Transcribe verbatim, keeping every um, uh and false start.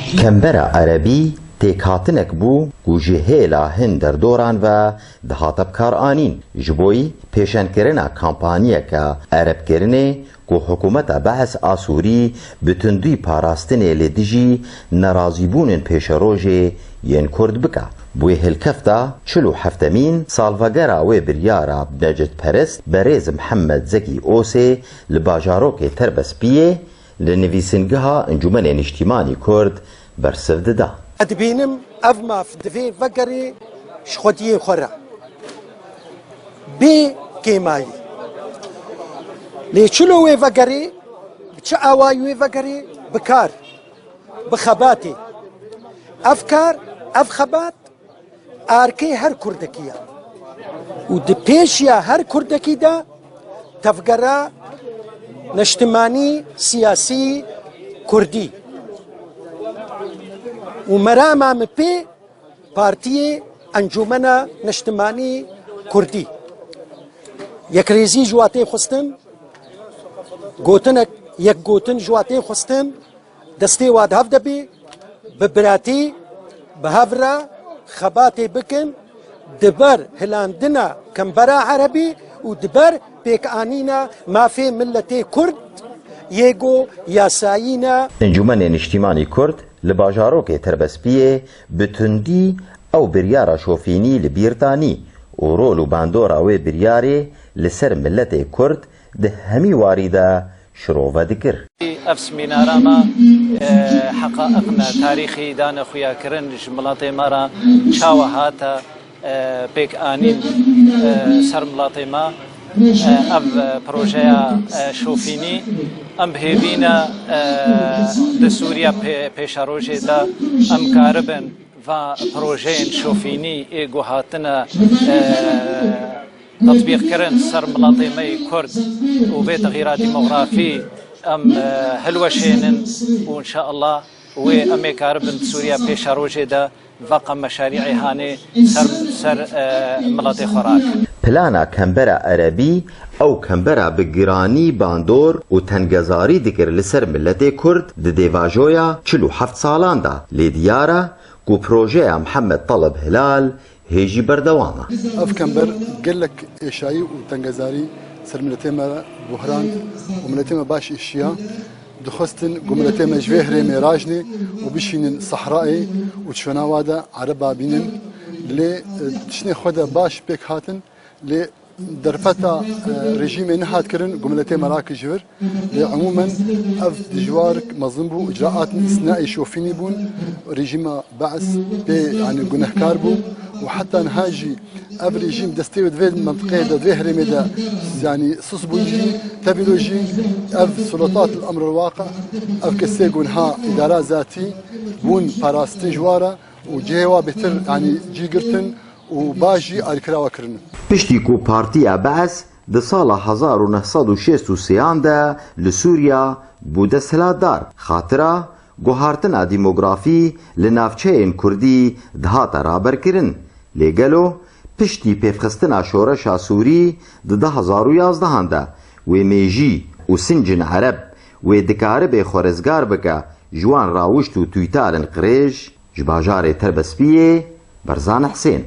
Kembera Erebî têkhatinek bû ku ji hêla hin derdoran ve dihate bikaranîn. Ji bo yî pêşenkirina kampaniyeke erebkirinê ku hikûmeta Bees a Sûrî bi tundî parastinê li dijî nerazîbûnên pêşerojê yên Kurd bike. Bi wê hilkefta çil û heftemîn salvegera wê biryara necdperest berêz Mihemed Zekî Osê li bajarokê Terbespiyê li nivîsingeha Encûmenê Niştîmanî Kurd bersiv dida. Ez dibînim ev maf divê vegerê ji xwediyê xwe re. Bê kêmayî. Lê çilo wê vegerê, bi çi awayî wê vegerê? Bi kar, bi xebatê. Ev kar, ev xebat arkê her Kurdekî ye. Û di pêşiya her Kurdekî de tevgera neştimanî siyasî Kurdî û merama min pê partiyê Encûmena Neştimanî Kurdî. Yekrêzî ji watê xwestin, gotinek, yekgotin ji watê xwestin, destê wa di hev de bê, bi biratî, bi hev re xebatê bikin, di ber hilandina kembera erebî û di ber pêkanîna mafê miletê Kurd yê ku yasayî ne. Encûmenê Niştîmanî Kurd li bajarokê Terbespiyê bi tundî ew biryara şofînî li bîr danî û rol û bandora wê biryarê li ser miletê Kurd di hemî warî de şirove dikir. Ev semînara me, e, heqaîq me, tarîxî dane xuyakirin ji miletê me re çawa hate, e, pêkanîn, e, ser miletê me. E, ev, e, projeya, e, şofînî em bi hêvî ne, e, di Sûriya pê-, pêşerojê de em karibin va projeyên şofînî ê ku hatine, e, tetbîqkirin ser miletê me yê Kurd û vê texîra demografî em, e, hilweşênin û înşeallah wê em ê karibin di Sûriya pêşerojê de veqa meşarî'ê hanê ser, ser, e, miletê xwe rakin. Plana kembera erebî ew kembera bi giranî bandor û tengezarî dikir li ser miletê Kurd di dêvajoya çil û heft salan de. Lê diyar e ku projeya Mihemed Talib Hilal hê jî berdewam e. Ev kember gelek êşayî û tengezarî ser miletê me buhrand û miletê me baş êşiya. Dixwestin ku miletê me ji vê herêmê rajnê û bişînin sehrayê û di şwêna wa de ereba bînin. Lê, e, tiştê xwe de baş pêk hatin. Lê derfeta, e, rejîmê nehat kirin, ku miletê me rakir ji vir. Lê umûmen ev dijwar mezin bû, icraat îsnaî şofînî bûn. Rejîma Bees pê, yanî, gunehkar bû û heta niha jî ev rejîm destê wê di vê mentiqeyê de, di vê herêmê de, yanî, sus bûn jî, tevî lo jî ev suletat el emr el waqi, ev kesê ku niha îdara zatî bûn parastin ji wa re û cihê wa bêtir, yanî, cî girtin û baş jî alîkira we kirin. Piştî ku Partiya Bees di sala hezar û neh sed û şêst û sêyan de li Sûriya bû desthilatdar, xatira guhartina demografî li navçeyên Kurdî dihate raberkirin. Lê gelo piştî pêvxistina şoreşa Sûrî di du hezar û yazdehan de wê mêjî û sincên Ereb wê dikaribe xwe rizgar bike ji wan rawişt û tûytarên qirêj? Ji bajarê Terbespiyê, Berzan Hisên.